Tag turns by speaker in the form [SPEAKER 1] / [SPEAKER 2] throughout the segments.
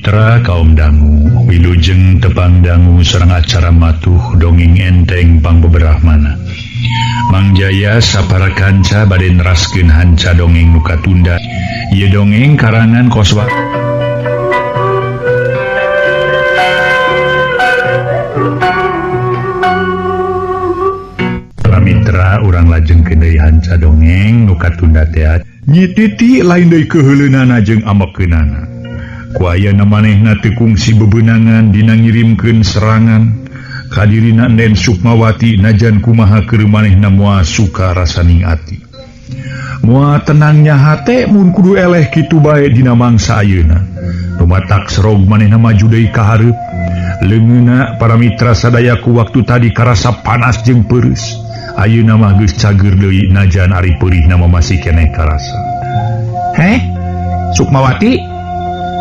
[SPEAKER 1] Mitra kaum dangu, wilujeng tepang dangu sareng acara matuh dongeng enteng pangbeberahmana. Mang Jaya sapara kanca bade neraskeun hanca dongeng nu katunda. Ieu dongeng karangan Koswara. Para mitra urang lajengkeun deui hanca dongeng nu katunda teh. Nyi Titi lain deui keuheuleunana jeung amekeunana. Ku ayana manehna teu kungsi bebenangan dina ngirimkeun serangan ka dirina Nen Sukmawati najan kumaha keur manehna moal suka rasaning ati. Moal tenangnya hate mun kudu eleh kitu bae dina mangsa ayeuna. Rumatak serog manehna maju deui ka hareup. Leungeunna para mitra sadaya ku waktu tadi karasa panas jeung peureus. Ayeuna mah geus cager deui najan ari peurihna mah masih keneh karasa.
[SPEAKER 2] Heh, Sukmawati,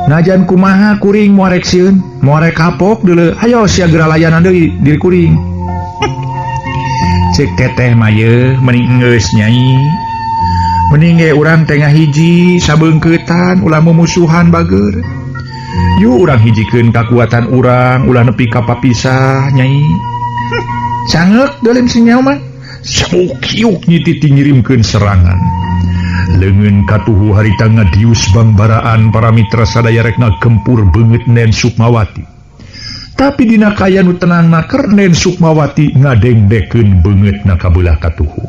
[SPEAKER 2] najan kumaha kuring moal rek sieun, moal rek kapok deuleu. Hayo sia geura layanan deui diri kuring. Cek teteh mah yeuh mending geus nyai. Mending ge urang teh ngahiji sabeungkeutan ulah mumusuhan bager. Yuk urang hijikeun kakuatan urang ulah nepi ka papisah nyai. Sangeuk dolim si nyawa mah.
[SPEAKER 1] Samukiuk Nyi Titi ngirimkeun serangan. Leungeun katuhu harita ngadius bangbaraan para mitra sadaya rek ngagempur beungeut Nen Sukmawati. Tapi dina kaya nu tenang naker Nen Sukmawati ngadengdekeun beungeutna kabelah katuhu.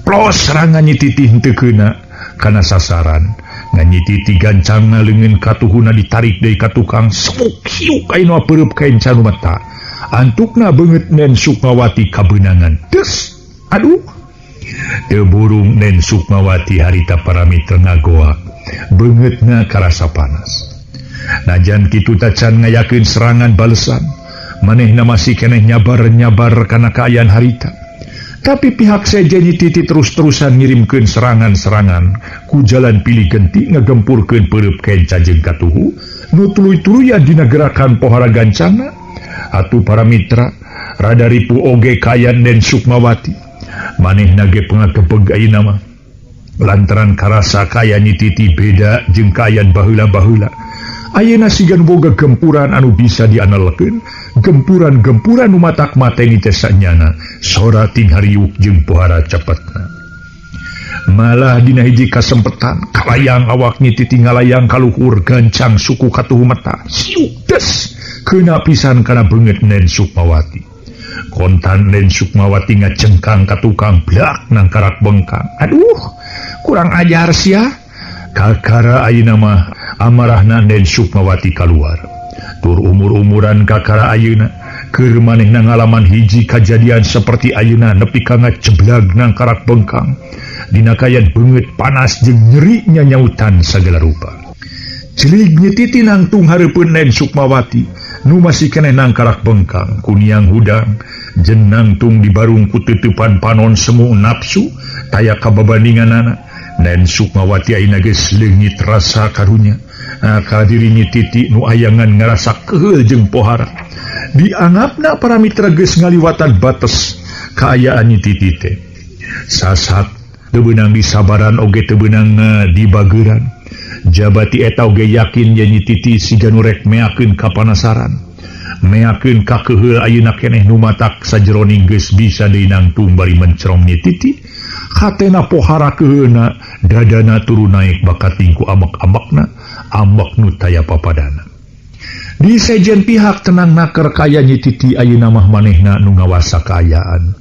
[SPEAKER 1] Plos serangan Nyi Titi henteu keuna kana sasaran. Ngan Nyi Titi gancangna leungeun katuhuna ditarik deui ka tukang. Samukiuk ayeuna peureub kenca nu mata. Antukna beungeut Nen Sukmawati kabeunangan. Des! Aduh! Teu burung Nen Sukmawati harita para mitra ngagoak. Beungeutna karasa panas. Najan kitu tacan ngayakeun serangan balesan. Manehna masih keneh nyabar-nyabar kana kaayaan harita. Tapi pihak sejen Nyi Titi terus-terusan ngirimkeun serangan-serangan ku jalan pilih genti ngagempurkeun peureub kenca jeung katuhu nu tuluy-tuluyan dina gerakan pohara gancangna. Atuh para mitra rada ripu oge kaayaan Nen Sukmawati. Manehna ge pangakepeg ayeuna mah lantaran karasa kaayaan Nyi Titi beda jeung kaayaan baheula-baheula. Ayeuna sigan boga gempuran anu bisa dianalkeun, gempuran-gempuran nu matak mateni teh sanyana, sora ting hariuk jeung pohara cepetna. Malah dina hiji kasempetan kalayang awak Nyi Titi ngalayang kaluhur gancang suku katuhu mata. Siuk des keuna pisan kana beungeut Nen Sukmawati. Kontan Nen Sukmawati ngacengkang ka tukang blak nang karak bengkang. Aduh, kurang ajar sia. Kakara ayeuna mah amarahna Nen Sukmawati kaluar. Tur umur-umuran kakara ayeuna keur manehna ngalaman hiji kajadian seperti ayeuna nepi ka ngaceblag nang karak bengkang. Dina kayan beungeut panas jeung nyeri nyanyautan sagala rupa. Celig Nyi Titi nangtung hareupeun Nen Sukmawati nu masih keneh nangkarak bengkang kuniang hudang jeung nangtung dibarung ku teuteupan panon semu nafsu taya kababandinganana. Nen Sukmawati ayeuna geus leungit rasa karunya ka diri Nyi Titi nu ayangan ngarasa keheul jeung pohara. Dianggapna para mitra geus ngaliwatan bates kaayaan Nyi Titi teh. Sasat teu beunang disabaran oge teu beunang dibageuran. Jabati eta oge yakin yen Nyi Titi siga nu rek meakeun kapanasaran. Meakeun kakeheul ayeuna keneh nu matak sajeroning geus bisa deui nangtung bari mencerong Nyi Titi. Hatena pohara keheulna, dadana turun naik bakating ku amek-amekna, amek nu taya papadana. Di sejen pihak tenang naker kaya Nyi Titi ayeuna mah manehna nu ngawasa kaayaan.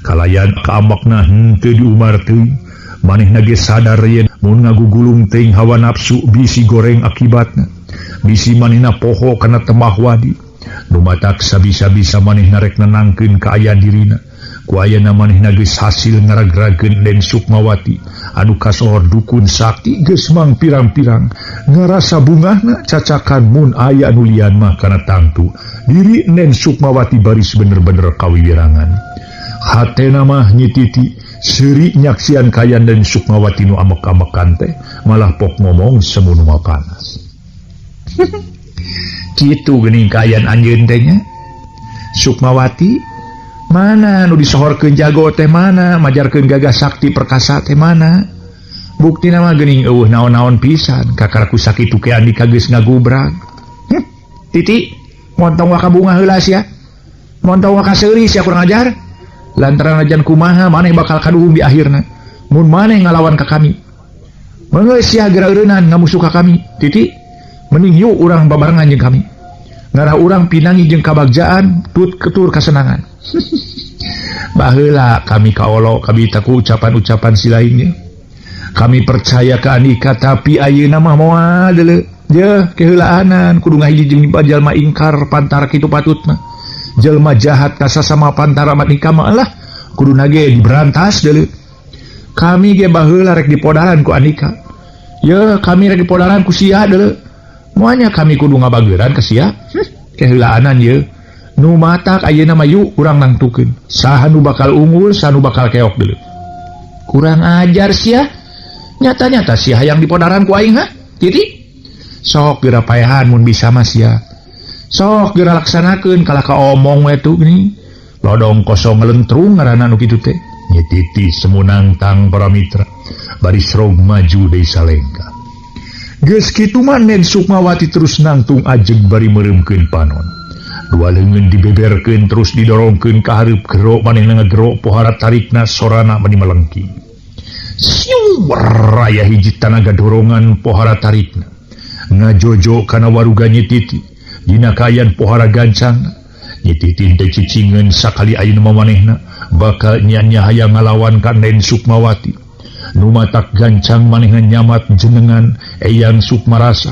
[SPEAKER 1] Kalayan kaamekna henteu diumar teuing. Manehna ge sadar yen mun ngagugulung teuing hawa nafsu bisi goreng akibatna. Bisi manehna poho kana temah wadi. Nu matak sabisa-bisa manehna rek nenangkeun kaayaan dirina. Ku ayana manehna geus hasil ngaragrageun Nen Sukmawati anu kasohor dukun sakti geus mang pirang-pirang ngarasa bungahna cacakan mun aya anu lian mah kana tangtu diri Nen Sukmawati baris bener-bener kawiwirangan. Hatena mah Nyi Titi seuri nyaksian kayan Nen Sukmawati nu amek-amekan teh malah pok ngomong semu nu panas. Kitu geuning kaayaan anjeun teh nya Sukmawati. Mana nu disohorkeun jago teh mana, majarkeun gagah sakti perkasa teh mana. Buktina mah geuning eueuh naon-naon pisan, kakara ku sakitu ke Andika geus ngagubrag.
[SPEAKER 2] Titi montong waka bunga heula sia. Montong waka seuri sia kurang ajar. Lantaran ajan kumaha maneh bakal kaduhung di akhirna. Mun maneh ngalawan ka kami. Mangga sia geura eureunnan ngamusuh ka kami. Titi mending yuk urang babarengan jeung kami. Ngarah urang pinangi jeung kabagjaan tut ketur kasenangan. Baheula kami kaolo kabita ku ucapan-ucapan si lainnya. Kami percaya ka Andika tapi ayeuna mah moal deuleu. Yeuh keheulaanan kudu ngahiji jeung jalma ingkar pantara kitu patutna. Jelma jahat ka sasama pantara Andika mah lah kuduna ge diberantas deuleu. Kami ge baheula rek dipodaran ku Andika. Yeuh kami rek dipodaran ku sia deuleu. Moalnya kami kudu ngabageuran ka sia. Keheulaanan yeuh. Nu matak ayeuna mah yuk urang nangtukeun. Saha nu bakal unggul, saha nu bakal keok deuleu. Kurang ajar sia. Nyata-nyata sia hayang dipodaran ku aing ha? Titi. Sok geura paehan mun bisa mah sia. Sok geura laksanakeun kalah ka omong we tuh geuning. Lodong kosong ngelentrung ngaranna nu kitu teh. Nyi Titi semunangtang para mitra. Baris rog maju deui salengka. Geus kitu mah Nen Sukmawati terus nangtung ajeg bari meureumkeun panon. Dua leungeun dibeberkeun terus didorongkeun ka hareup gero manehna ngagero pohara tarikna sorana mani melengking. Siuwer aya hiji tanaga dorongan pohara tarikna. Ngajojo kana waruga Nyi Titi. Dina kaayaan pohara gancang. Nyi Titi teh cicingeun sakali ayeuna mah manehna bakal nya-nya hayang ngalawan ka Nen Sukmawati. Nu matak gancang manehna nyamat jenengan Eyang Sukmarasa.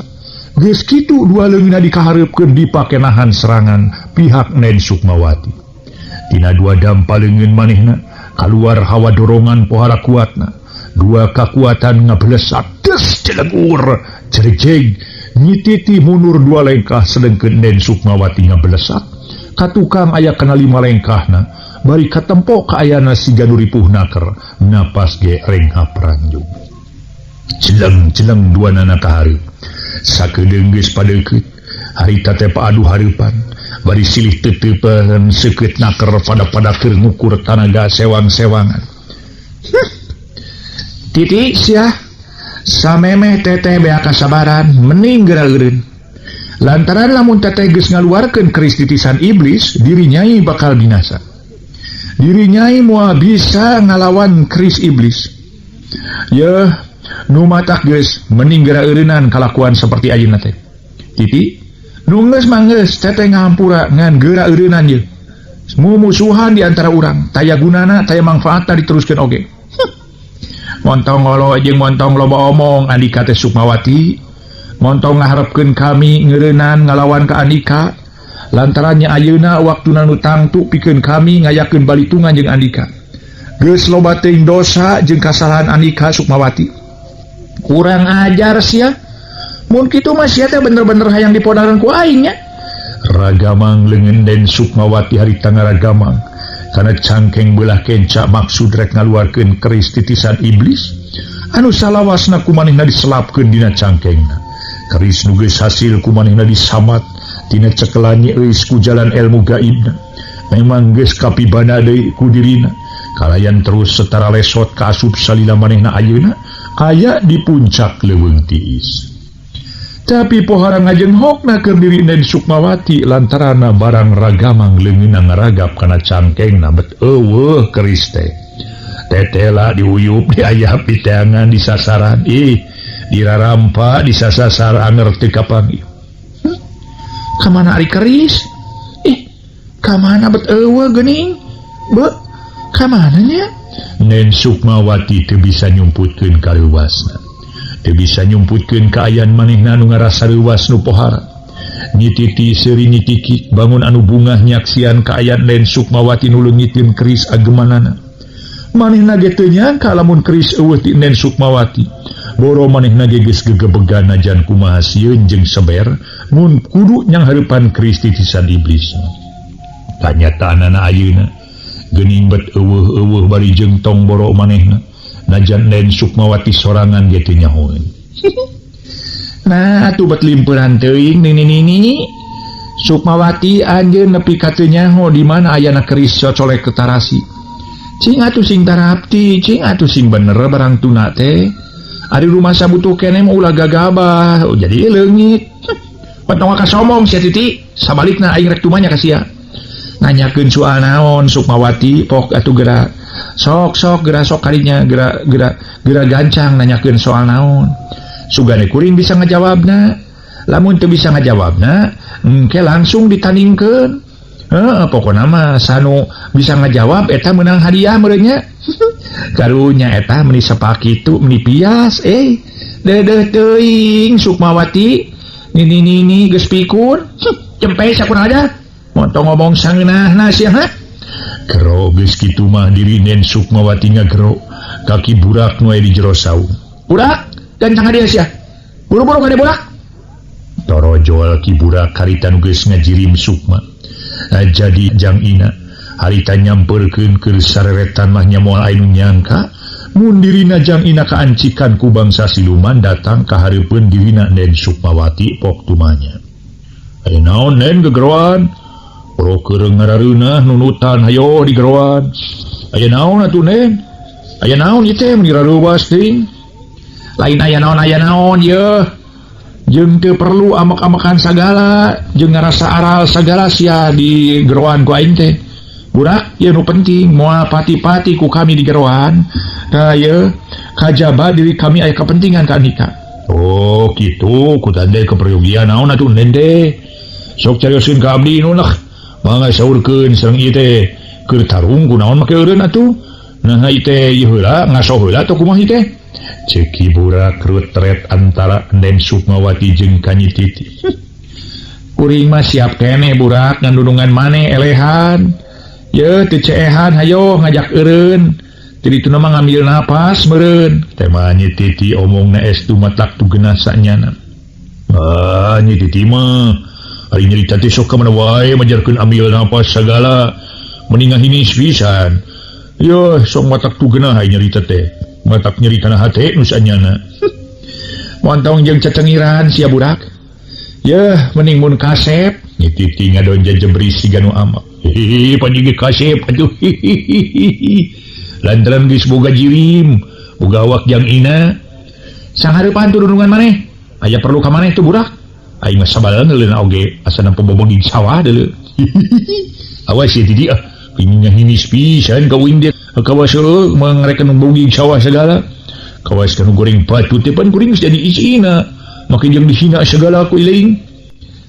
[SPEAKER 2] Geus kitu dua leungeunna dikahareupkeun dipake nahan serangan pihak Nen Sukmawati. Tina dua dampa leungeun manehna kaluar hawa dorongan pohara kuatna. Dua kakuatan ngabelesak des celegur jerejeg. Nyi Titi mundur dua lengkah sedengkeun Nen Sukmawati ngabelesak. Ka tukang aya kana lima lengkahna bari katempo kaayana siga nu ripuh naker napas ge renghap ranjung. Celeng-celeng dua nana kahareup. Sakedeung geus padeukeut harita teh paadu hareupan bari silih teteupeun seukeut naker pada-pada keur ngukur tanaga sewang-sewangan. Titi sia samemeh teteh bea kasabaran mending geura eureun. Lantaran lamun teteh geus ngaluarkeun keris titisan iblis, diri nyai bakal binasa. Diri nyai moal bisa ngalawan keris iblis. Yeuh, nu matak geus mending geura eureunnan kalakuan seperti ayeuna teh. Titi, nu geus mah geus teteh ngahampura ngan geura eureunnan yeuh. Mumusuhan di antara urang, taya gunana, taya mangfaatna diteruskeun oge. Montong ngolo jeung montong loba omong Andika teh Sukmawati. Montong ngaharepkeun kami ngeureunnan ngalawan ka Andika. Lantarannya ayeuna waktuna nu tangtu pikeun kami ngayakeun balitungan jeung Andika. Geus loba teuing dosa jeung kasalahan Andika Sukmawati. Kurang ajar sia. Mun kitu mah sia teh bener-bener hayang dipodaran ku aing nya. Ragamang leungeun Den Sukmawati harita ngaragamang kana cangkeng beulah kenca maksud rek ngaluarkeun keris titisan iblis anu salawasna ku manehna diselapkeun dina cangkengna. Keris nu geus hasil ku manehna disamat tina cekelan Nyi Euis ku jalan ilmu gaibna. Memang geus kapibana deui ku dirina. Kalayan terus setara lesot kaasup salila manehna ayeuna aya di puncak leuweung tiis. Tapi pohara ngajenghokna keur diri Nen Sukmawati lantaranna barang ragamang leungeunna ngaragap kana cangkengna bet eueuh keris teh. Tetela diuyup diayap diteangan disasaran ih dirarampa disasasar anger teu kapanggih. Kamana ari keris? Ih, kamana bet eueuh geuning? Be, kamana nya? Nen Sukmawati teu bisa nyumputkeun kaleuwasna. Teu bisa nyumputkeun kaayaan manehna nu ngarasa leuwas nu pohara. Nyi Titi seuri Nyi Kiki bangun anu bungah nyaksian kaayaan Nen Sukmawati nu leungiteun keris agemanana. Manehna ge teu nyangka lamun keris eueuh ti Nen Sukmawati. Boro manehna ge geus gegebegan najan kumaha sieun jeung seber mun kudu nyanghareupan keris titisan iblis. Kanyataanana ayeuna geuning bet eueuh-eueuh bari jeung tong boro manehna. Najan Nen Sukmawati sorangan ge teu nyahoeun. Nah atuh bet limpuran teuing nini-nini. Sukmawati anjeun nepi ka teu nyaho di mana ayana keris cocolek ke tarasi. Cing atuh sing tarapti, cing atuh sing bener barang tuna teh. Ari rumah sabutuh keneh mah ulah gagabah, oh, jadi leungit. Patong ka somong sia Titi, sabalikna aing rek tumanya ka sia. Nanyakeun soal naon Sukmawati pok atuh geura sok sok geura sok kalinya geura geura geura gancang nanyakeun soal naon. Sugane kuring bisa ngajawabna. Lamun teu bisa ngajawabna, engke langsung ditandingkeun. Heeh, pokona mah sanu bisa ngajawab eta meunang hadiah meureun nya. Karunya eta meuni sepak kitu meuni pias dedeh teuing Sukmawati nini nini geus pikun. Cempe sakunaon aja. Montong ngomong sangeunahna sia ha.
[SPEAKER 1] Gero geus kitu mah diri Nen Sukmawati ngagero kaki burak nu aya di jero saung.
[SPEAKER 2] Burak gancang hadiah sia. Buru-buru kade burak.
[SPEAKER 1] Torojol ki burak harita nu geus ngajirim Sukma. Jadi Jang Ina harita nyamperkeun keur sareretan mah nya moal aya nu nyangka mun dirina Jang Ina kaancikan ku bangsa siluman datang ka hareupeun dirina Nen Sukmawati pok tumanya. Aya naon Nen gegeroan? Boro keureng ngarareunah nunutan hayo digeroan. Aya naon atuh Nen? Aya naon ieu teh mun rareuwas teuing?
[SPEAKER 2] Lain aya naon yeuh. Jeung teu perlu amek-amekan sagala, jeung ngarasa aral sagala sia di geroan ku aing teh. Burak, ieu nu penting moal pati-pati ku kami di geroan. Ka ieu kajaba diri kami aya kepentingan ka Andika.
[SPEAKER 1] Oh, kitu ku tande keperyogian naon atuh Nen teh. Sok carioseun ka abdi nu lah. Mangga saurkeun sareng ieu teh. Keur tarung kunaon make eureun atuh. Nah ieu teh ieu heula ngaso heula atuh kumaha ieu teh. Ceuk Ki Burak rutret antara Nen Sukmawati jeung ka Nyi Titi.
[SPEAKER 2] Kuring mah siap keneh burak ngandunungan maneh elehan. Yeuh teu ceehan hayo ngajak eureun. Teu dituna mah ngambil napas meureun.
[SPEAKER 1] Tema Nyi Titi omongna estu matak tu geunah sanyana. Ah Nyi Titi mah ari nyerita teh sok ka mana wae majarkeun ambil napas sagala mending ngahinis pisan. Yeuh sok matak tu geunah ari nyerita teh. Matak nyeri kana hate nu sanyana.
[SPEAKER 2] Montong jeung cecengiran sia burak. Yeuh mending mun kasep.
[SPEAKER 1] Nyi Titi ngadon jejebri siga nu amak. Hihihi panjigi kasep atuh hihihi. Lantaran geus boga jirim, boga awak Jang Ina.
[SPEAKER 2] Sanghareupan turunungan maneh. Aya perlu ka maneh tuh burak.
[SPEAKER 1] Aing mah sabalan leuleuna oge asa nempo boboging sawah deuleu. Awas ya Titi ah, pingin ngahinis pisan ka uing teh. Kawas heueuh mangreken boging sawah segala. Kawas kanu goreng batu teh pan kuring geus jadi isina. Make jeung dihina segala ku iling.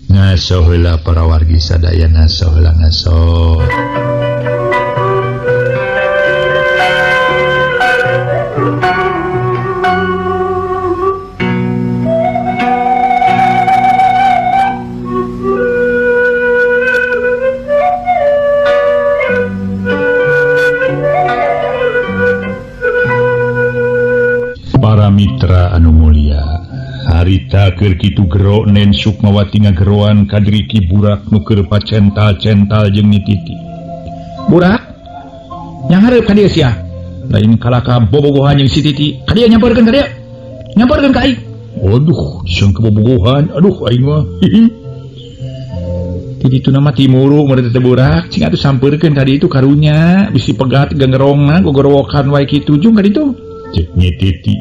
[SPEAKER 1] Ngaso heula para wargi sadaya ngaso heula ngaso. Para mitra anu mulia, harita keur kitu gero Nen Sukmawati ngageroan ka diri Ki Burak nu keur pacental-cental jeung Nyi Titi.
[SPEAKER 2] Burak, nyanghareup ka dieu sia. Lain kalaka bobogohan jeung si Titi, ka dieu nyamperkeun ka dieu. Nyamperkeun ka aing.
[SPEAKER 1] Aduh, disangka bobogohan. Aduh aing mah.
[SPEAKER 2] Titi tuna mah timuru meureun teh burak, cing atuh sampeurkeun ka dieu itu karunya, bisi pegat gengerongna gogorowokan wae kitu jung ka ditu.
[SPEAKER 1] Cek Nyi Titi.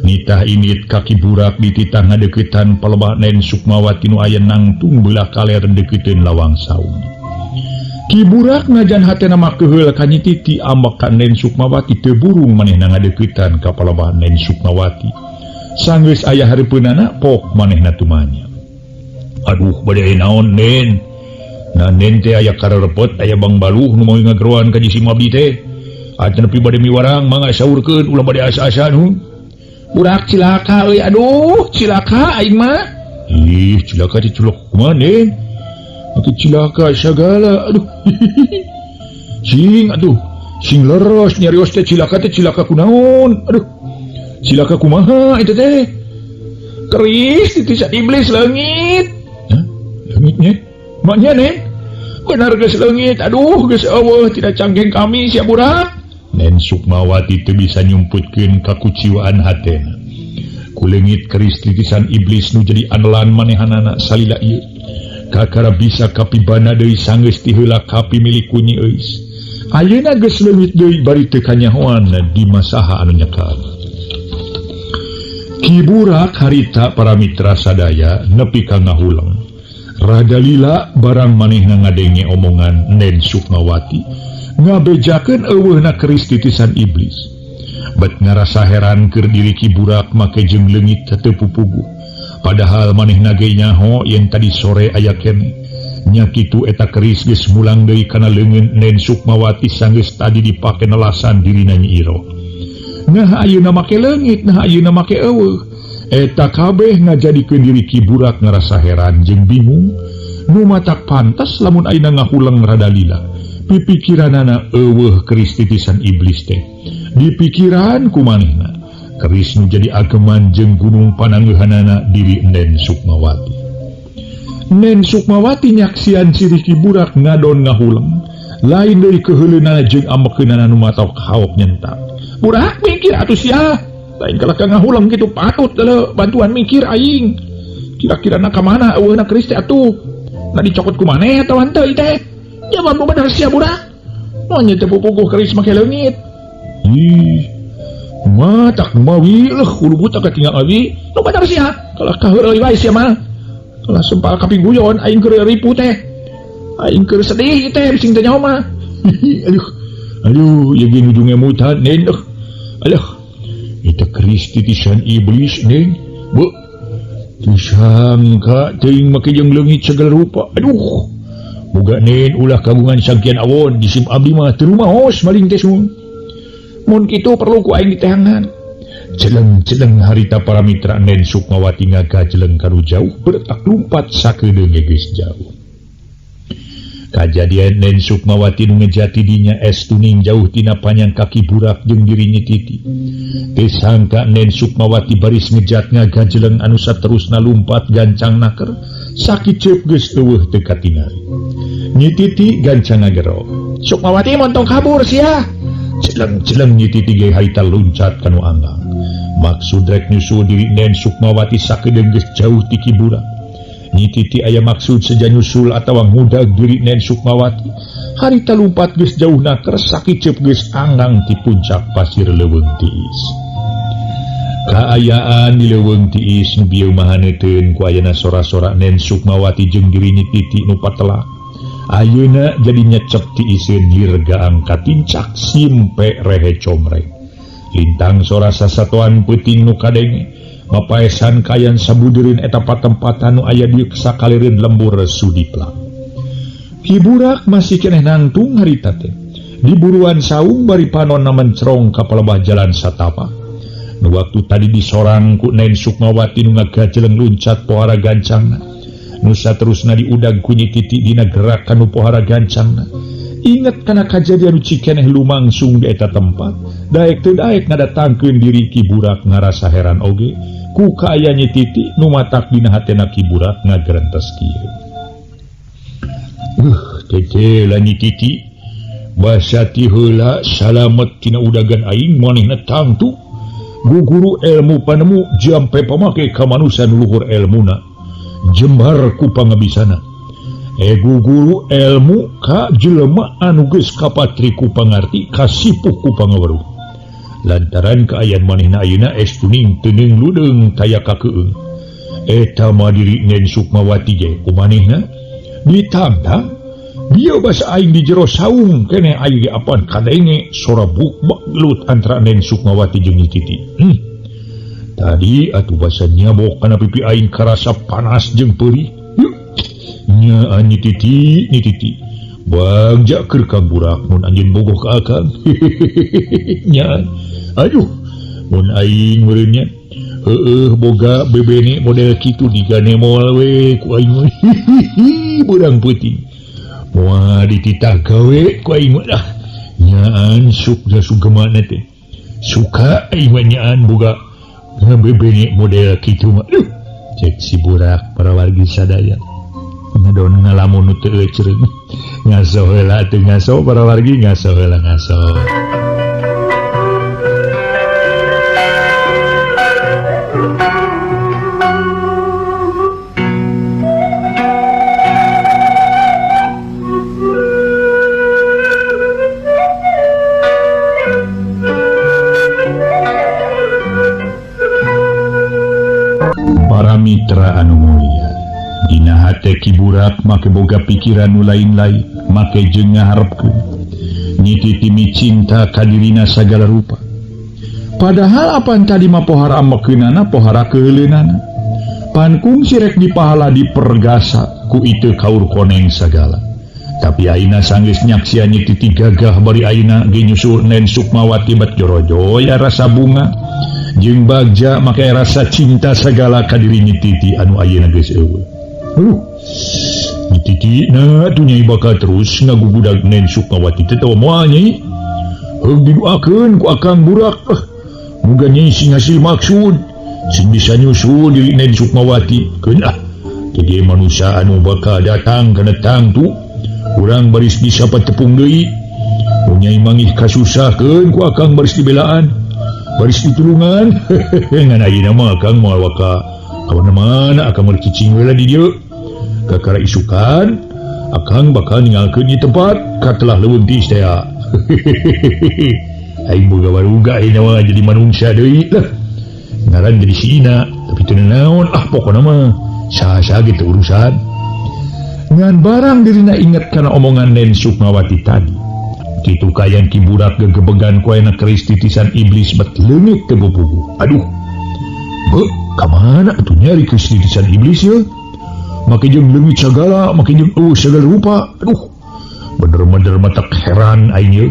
[SPEAKER 1] Nitah init kaki burak dititah ngadeukeutan palebah Nen Sukmawati nu aya nangtung belah kaler deukeuteun lawang saung. Ki Burak najan hatena mah keheul ka Nyi Titi ambek ka Nen Sukmawati teu burung manehna ngadeukeutan ka palebah Nen Sukmawati. Sanggeus aya hareupeunana pok manehna tumanya. Aduh bade naon Nen? Nah Nen teh aya kararepot aya Bang Baluh nu mawi ngageroan ka jisim abdi teh. Atuh nepi bade miwarang mangga saurkeun ulah bade asa-asa nu.
[SPEAKER 2] Burak cilaka euy, aduh cilaka aing mah.
[SPEAKER 1] Ih cilaka teh culok kumaha Nen? Atuh cilaka sagala aduh. Sing atuh sing leros nyarios teh cilaka kunaon aduh. Cilaka kumaha eta teh?
[SPEAKER 2] Keris titisan iblis leungit.
[SPEAKER 1] Hah? Leungitnya?
[SPEAKER 2] Maknya Nen? Benar geus leungit, aduh geus eueuh tidak canggeng kami sia burak.
[SPEAKER 1] Nen Sukmawati teu bisa nyumputkeun kakuciwaan hatena. Kuleungit keris titisan iblis nu jadi andalan manehanana salila ieu. Kakara bisa kapibana deui sanggeus ti heula kapi milik ku Nyi Euis. Ayeuna geus leungit deui bari teu kanyahoan di masaha anu nyekal. Ki Burak harita para mitra sadaya nepi ka ngahuleng. Rada lila barang manehna ngadenge omongan Nen Sukmawati ngabejakeun euweuhna keris titisan iblis. Bet ngarasa heran keur diri Ki Burak make jeung leungit teu pupuguh. Padahal manehna ge nyaho yen tadi sore aya keneh. Nya kitu eta keris geus mulang deui kana leungeun Nen Sukmawati sanggeus tadi dipake nelasan dirina Nyi Iroh. Nah ayeuna make leungit, nah ayeuna make eueuh. Eta kabeh ngajadikeun diri Ki Burak ngarasa heran jeung bingung. Nu matak pantes lamun ayeuna ngahuleng rada lila. Pipikiranana eueuh keris titisan iblis teh. Dipikiran ku manehna, keris nu jadi ageman jeung gunung panangeuhanana diri Nen Sukmawati. Nen Sukmawati nyaksian ciri Ki Burak ngadon ngahuleng. Lain deui keuheuleunana jeung amekeunana nu matok haok nyentak. Burak mikir atuh sia. Lain kalah ka ngahuleng kitu patut deuleu bantuan mikir aing. Kira-kira na ka mana eueuhna keris teh atuh? Na dicokot ku maneh atawa henteu ieu teh? Jawab nu bener sia burak. Moal teu pupuguh keris make leungit. Ih, matak mawi leuh kudu buta katinggal awi. Nu bener sia. Kalah ka heureuy wae sia mah. Kalah sempal kaping guyon aing keur ripu teh. Aing keur sedih teh bising teh nyaho mah. Aduh. Aduh, ieu ge nuju ngemutan Nen. Aduh. Eta keris titisan iblis Nen. Beuh. Disangka teuing make jeung leungit segala rupa. Aduh. Boga Nen ulah kagungan sangkian awon disim abdi mah teu rumaos maling teh sun. Mun kitu perlu ku aing diteangan. Celeng-celeng harita para mitra Nen Sukmawati ngagajeleng kanu jauh bertak lumpat sakedeung geus jauh. Kajadian Nen Sukmawati nu ngejati dinya es tuning jauh tina panyang kaki Burak jeung diri Nyi Titi. Teu sangka Nen Sukmawati baris ngejat ngagajeleng anu saterusna lumpat gancang naker sakiceup geus eueuh teu katingali. Nyi Titi gancang ngagero. Sukmawati montong kabur sia. Celeng-celeng Nyi Titi ge harita luncat kanu anggang. Maksud rek nyusul diri Nen Sukmawati sakedeung geus jauh ti Ki Burak. Nyi Titi aya maksud seja nyusul atawa ngudag diri Nen Sukmawati. Harita lumpat geus jauh naker sakiceup geus anggang ti puncak pasir leuweung tiis. Kaayaan di leuweung tiis nu bieu mahaneuteun ku ayana sora-sora Nen Sukmawati jeung diri Nyi Titi nu patelak. Ayeuna jadi nyecep tiiseun dirgaang katincak simpe rehe comreng. Lintang sora sasatoan peuting nu kadenge mapaesan kayan sabudereun eta patempatan nu aya di sakalireun lembur Sudiplak. Ki Burak masih keneh nangtung harita teh. Di buruan saung bari panonna mencrong ka palebah jalan satapak. Nu waktu tadi disorang ku Nen Sukmawati nu ngagajeleng luncat pohara gancangna. Nu saterusna diudag ku Nyi Titi dina gerakan nu pohara gancangna. Ingat kana kajadian nu cikeneh lumangsung di eta tempat. Daek teu daek ngadatangkeun diri Ki Burak ngarasa heran oge ku kaaya Nyi Titi nu matak dina hatena Ki Burak ngagerentes kieu. Tete lah Nyi Titi basa ti heula salamet tina udagan aing manehna tangtu guguru ilmu panemu jampe pamake ka manusa nu luhur elmuna jembar ku pangabisana. Guguru ilmu ka jelema anu geus kapatri ku pangarti kasipuh ku pangaweruh. Lantaran kaayaan manehna ayeuna es tuning teuneung ludeung taya kakeung. Eta mah diri Nen Sukmawati ge ku manehna ditantang bieu basa aing di jero saung keneh aing ge apan kadenge sora bukbak gelut antara Nen Sukmawati jeung Nyi Titi. Tadi atuh basa nyabok kana pipi aing karasa panas jeung peurih. Nya Nyi Titi, Nyi Titi. Bagja keur ka Burak mun anjeun bogoh ka akang. Nya. Aduh, mun aing meureun nya. Heueuh boga bebene model kitu diganemol we ku aing mah. Beurang peuting. Moal dititah gawe ku aing mah dah. Nyaan suk da sugemana teh. Suka aing mah nyaan boga bebene model kitu mah. Aduh, cek si Burak para wargi sadaya. Ngadon ngalamun nu teu ecereung. Ngaso heula teu ngaso para wargi ngaso heula ngaso. Para mitra anu mulia, dina hate Ki Burak make boga pikiran nu lain-lain, make jeung ngaharepkeun Nyi Titi micinta ka dirina sagala rupa. Padahal apan tadi mah pohara amekeunana, pohara keuheuleunana. Pan kungsi rek dipahala dipergasa ku itu kaur koneng sagala. Tapi ayeuna sanggeus nyaksian Nyi Titi gagah bari ayeuna ge nyusul Nen Sukmawati bat jorojoya rasa bunga jeung bagja make rasa cinta sagala ka diri Nyi Titi anu ayeuna geus eueuh. Nyi Titi na atuh nyai bakal terus ngagugudag Nen Sukmawati teh tawa moal nyai. Heug didoakeun ku Akang Burak. Muga nyai sing hasil maksud, sing bisa nyusul diri Nen Sukmawati. Keun ah, jadi manusia anu bakal datang kana tangtu urang baris disapa tepung deui. Mun nyai mangih kasusahkeun ku Akang baris dibelaan, baris ditulungan. Ngan ayeuna mah Akang moal waka ka mana-mana, Akang mah cicing heula di dieu. Kakara isukan Akang bakal ninggalkeun ieu tempat katelah leuweung tiis teh. Aing boga baruga ayeuna mah jadi manungsa deui lah. Ngaran jadi si Ina, tapi teu naon ah pokona mah saha-saha ge teu urusan. Ngan barang dirina inget kana omongan Nen Sukmawati tadi. Kitu kayan Ki Burak gegebegan ku ayeuna keris titisan iblis bet leungit teu puguh. Aduh. Beuh, ka mana atuh nyari keris titisan iblis ye? Make jeung leungit sagala, make jeung eueuh sagala rupa. Aduh. Bener-bener matak heran aing ye.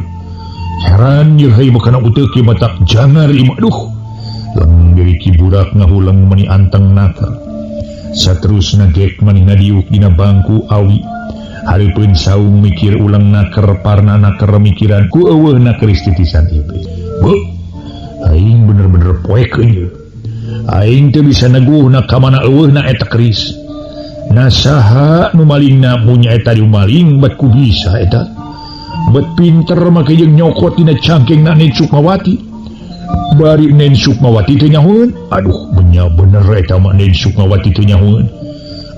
[SPEAKER 1] Heran ye heuy bakana uteuk ye matak jangar ieu mah. Aduh. Leng diri Ki Burak ngahuleng meni anteng nakal. Saterusna gek manehna diuk dina bangku awi. Hareupeun saung mikir ulang naker parna naker mikiran ku eueuhna keris titisan iblis. Beuh, aing bener-bener poek ieu. Aing teu bisa neguhna ka mana eueuhna eta keris. Na saha nu malingna punya eta nu maling bet ku bisa eta. Bet pinter make jeung nyokot dina cangkengna Nen Sukmawati. Bari Nen Sukmawati teu nyahoeun. Aduh, benya bener eta mah Nen Sukmawati teu nyahoeun.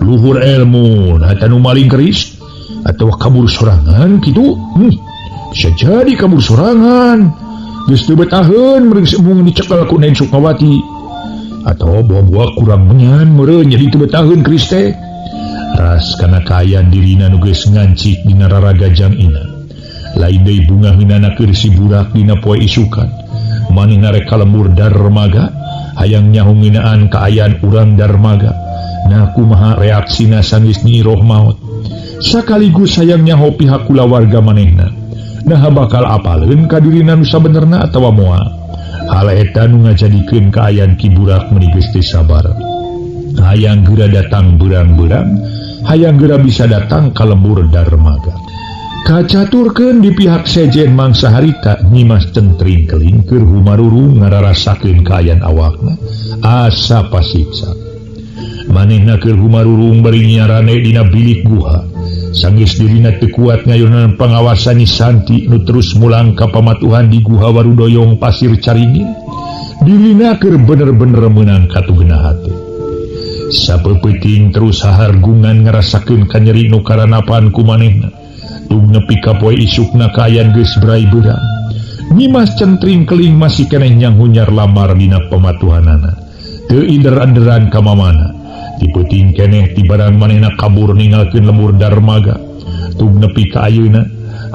[SPEAKER 1] Luhur ilmu, nah eta nu maling keris atawa kabur sorangan kitu. Bisa jadi kabur sorangan. Geus teu betaheun meureun mung dicekel ku Nen Sukmawati. Atau buah-buah kurang menyan meureun jadi teu betaheun keris teh. Ras kana kaayaan dirina nu geus ngancik dina raraga jang ina. Lain deui bunga heunana keur si Burak dina poe isukan. Manehna rek ka lembur Darmaga, hayang nyaho ngeunaan kaayaan urang Darmaga. Nah kumaha reaksina sanggeus Nyi Iroh maot. Sakaligus hayang nyaho pihak kulawarga manehna. Nah bakal apaleun ka dirina nu sabenerna atawa moal. Hal eta nu ngajadikeun kaayaan Ki Burak meuni geus teu sabar. Hayang geura datang berang-berang, hayang geura bisa datang ka lembur Darmaga. Kacaturkeun di pihak sejen mangsa harita Nyimas Centring Keling keur humarurung ngararasakeun kaayaan awakna asa pasiksa. Manehna keur humarurung bari nyarane dina bilik guha. Sanggeus dirina teu kuat ngayonan pangawasan Nyi Santi nu terus mulang ka pamatuhan di guha Warudoyong Pasir Caringin. Dirina keur bener-bener meunang katugena hate. Sapeupeting terus hahargungan ngarasakeun kanyeri nu karanapan ku manehna. Tung nepi ka poe isukna kaayaan geus brai beurang. Nyimas Centring Keling masih keneh nyanghunyar lamar dina pamatuhanana. Teu ider-anderan ka mamana. Dipeuting keneh ti barang manehna kabur ninggalkeun lembur Darmaga. Tung nepi ka ayeuna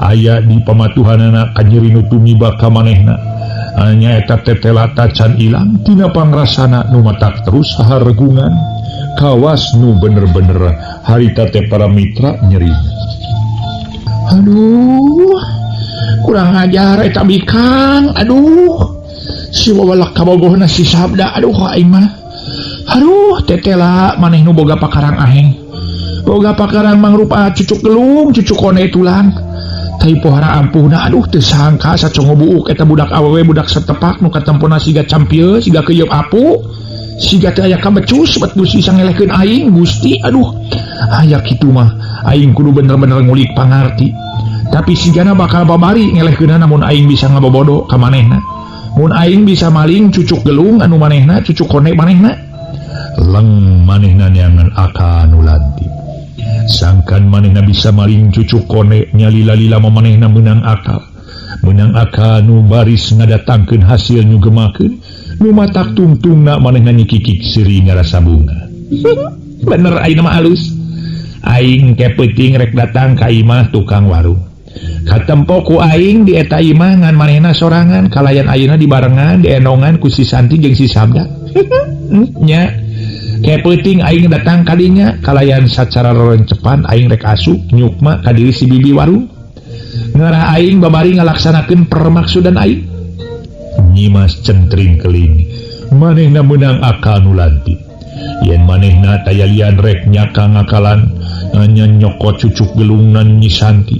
[SPEAKER 1] aya di pamatuhanana kanyeri nu tumiba ka manehna. Nyaeta tetela tacan ilang tina pangrasana nu matak terus hahargungan. Kawas nu bener-bener harita teh para mitra nyeri. Aduh, kurang ajar eta bikang. Aduh, si wawalak kabogohna si sabda. Aduh, aing mah. Aduh, tetela maneh nu boga pakarang aheng. Boga pakarang mangrupa cucuk gelung, cucuk kone tulang. Tapi pohara ampuhna, aduh teu sangka sacongo buuk eta budak awewe budak setepak nu katempona siga campieu, siga keuyeub apu. Siga teu aya kabecus bet Gusti bisa ngelehkeun aing Gusti. Aduh, aya kitu mah aing kudu bener-bener ngulik pangarti. Tapi sigana bakal babari ngelehkeunana mun aing bisa ngabobodo ka manehna. Mun aing bisa maling cucuk gelung anu manehna, cucuk kone manehna. Leng manehna neangan aka nu lantip. Sangkan manehna bisa maling cucuk kone nyalila-lila manehna meunang akal. Meunang akal nu baris ngadatangkeun hasil nu gemakeun. Nu matak tungtungna manehna nyikikik seuri ngarasa bunga.
[SPEAKER 2] Bener ayeuna mah alus. Aing ke peuting rek datang ka imah tukang warung. Katempo ku aing di eta imah ngan manehna sorangan kalayan ayeuna dibarengan dienongan ku si Santi jeung si Sabda. Nya. Ke peuting aing datang kadinya kalayan sacara rerencepan aing rek asup nyukma ka diri si bibi warung. Ngarah aing babari ngalaksanakeun permaksudan aing. Nyimas Centring Keling manehna meunang akal nu lantip. Yen manehna tayalian rek nyaka ngakalan nya nyokot cucuk gelungnan Nyi Santi.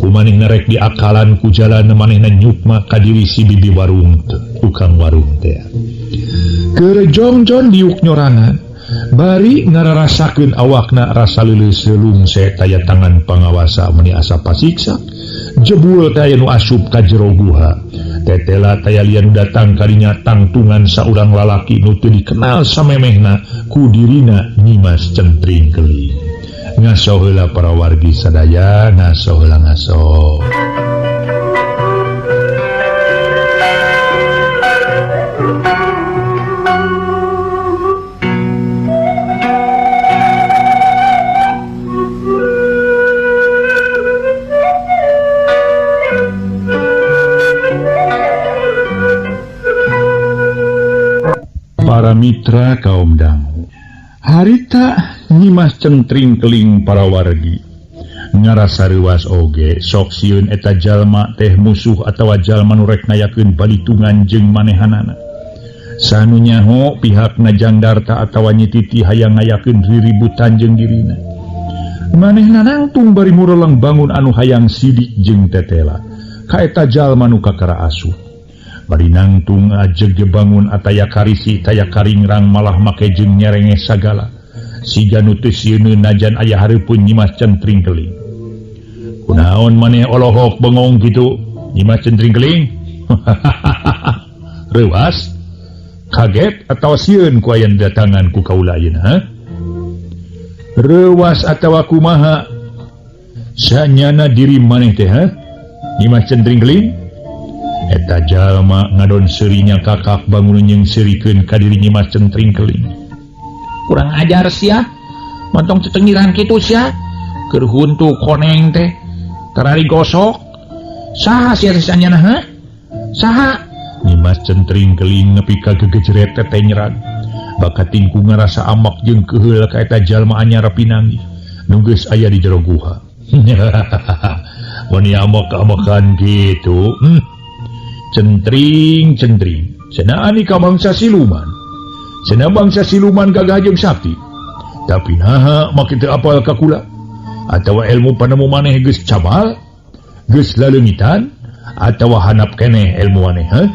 [SPEAKER 2] Ku manehna rek diakalan ku jalan manehna nyukma ka diri si bibi warung tukang warung teh. Kerejongjon diuk nyorangan bari ngararasakeun awakna rasa leuleus lungse taya tangan pangawasa meuni asa pasiksa. Jebul taya nu asup ka jero guha. Tetela taya lian datang kadinya tangtungan saurang lalaki nu teu dikenal samemehna ku dirina Nyimas Centring Keling. Ngaso heula para wargi sadaya, ngaso heula ngaso. Para mitra kaum dangu, harita Nyimas Centring Keling para wargi ngarasa reuas oge sok sieun eta jalma teh musuh atawa jalma nu rek ngayakeun balitungan jeung manehanana. Sanu nyaho pihakna Jangdarta atawa Nyi Titi hayang ngayakeun riributan jeung dirina. Manehna nangtung bari mureleng bangun anu hayang sidik jeung tetela ka eta jalma nu kakara asup. Bari nangtung ajeg bangun ataya karisi taya karingrang malah make jeung nyerenge sagala. Siga nu teu sieun najan aya hareupeun Nyimas Centring Keling. Kunaon maneh olohok bengong kitu Nyimas Centring Keling? Reuas? Kaget atawa sieun ku aya datangan ku kaula ayeuna, ha? Reuas atawa kumaha? Sanyana diri maneh teh, ha? Nyimas Centring Keling? Eta jalma ngadon seurinya kakak bangun jeung seurikeun ka diri Nyimas Centring Keling. Kurang ajar sia, montong cecengiran kitu sia. Keur huntu koneng teh tarari gosok. Saha sia teh sanyana, ha? Saha? Nyimas Centring Keling nepi ka gegejret teh nyerang. Bakating ku ngarasa amak jeung keheul ka eta jalma anyar pinanggih nu geus aya di jero guha. Mun amak-amakan kitu. Centring, centring. Cenah ani ka bangsa siluman. Cenah bangsa siluman gagah jeung sakti. Tapi naha make teu apal ka kula? Atawa ilmu panemu maneh geus cabal? Geus laleungitan? Atawa hanap keneh ilmu maneh, ha?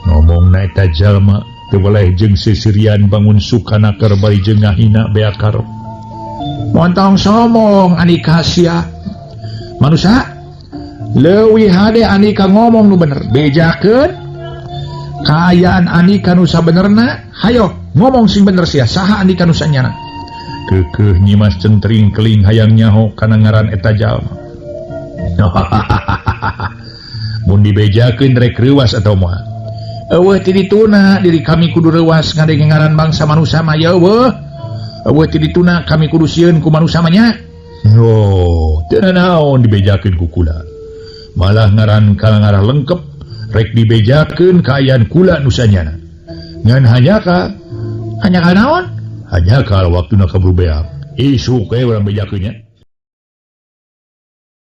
[SPEAKER 2] Ngomongna eta jalma teu weleh jeung seserian bangun sukana keur bari jeung ngahina bea karep. Montong somong anika sia. Manusa leuwih hade Andika ngomong nu bener, bejakeun kaayaan Andika nu sabenerna, hayo ngomong sing bener sia, saha Andika nu sanyana. Keukeuh Nyimas Centring Keling hayang nyaho kana ngaran eta jalma. Mun dibejakeun rek reuas atawa moal? Eueuh ti dituna diri kami kudu reuas ngadenge ngaran bangsa manusa mah ya eueuh. Eueuh ti dituna kami kudu sieun ku manusa mah nya. Oh, teu nanaon dibejakeun ku kula. Malah ngaran ka ngarah lengkep rek dibejakeun kaayaan kula nu sanyana. Ngan hanya ka naon? Hanya ka waktuna kaburu beak. Isuk we urang bejakeun nya.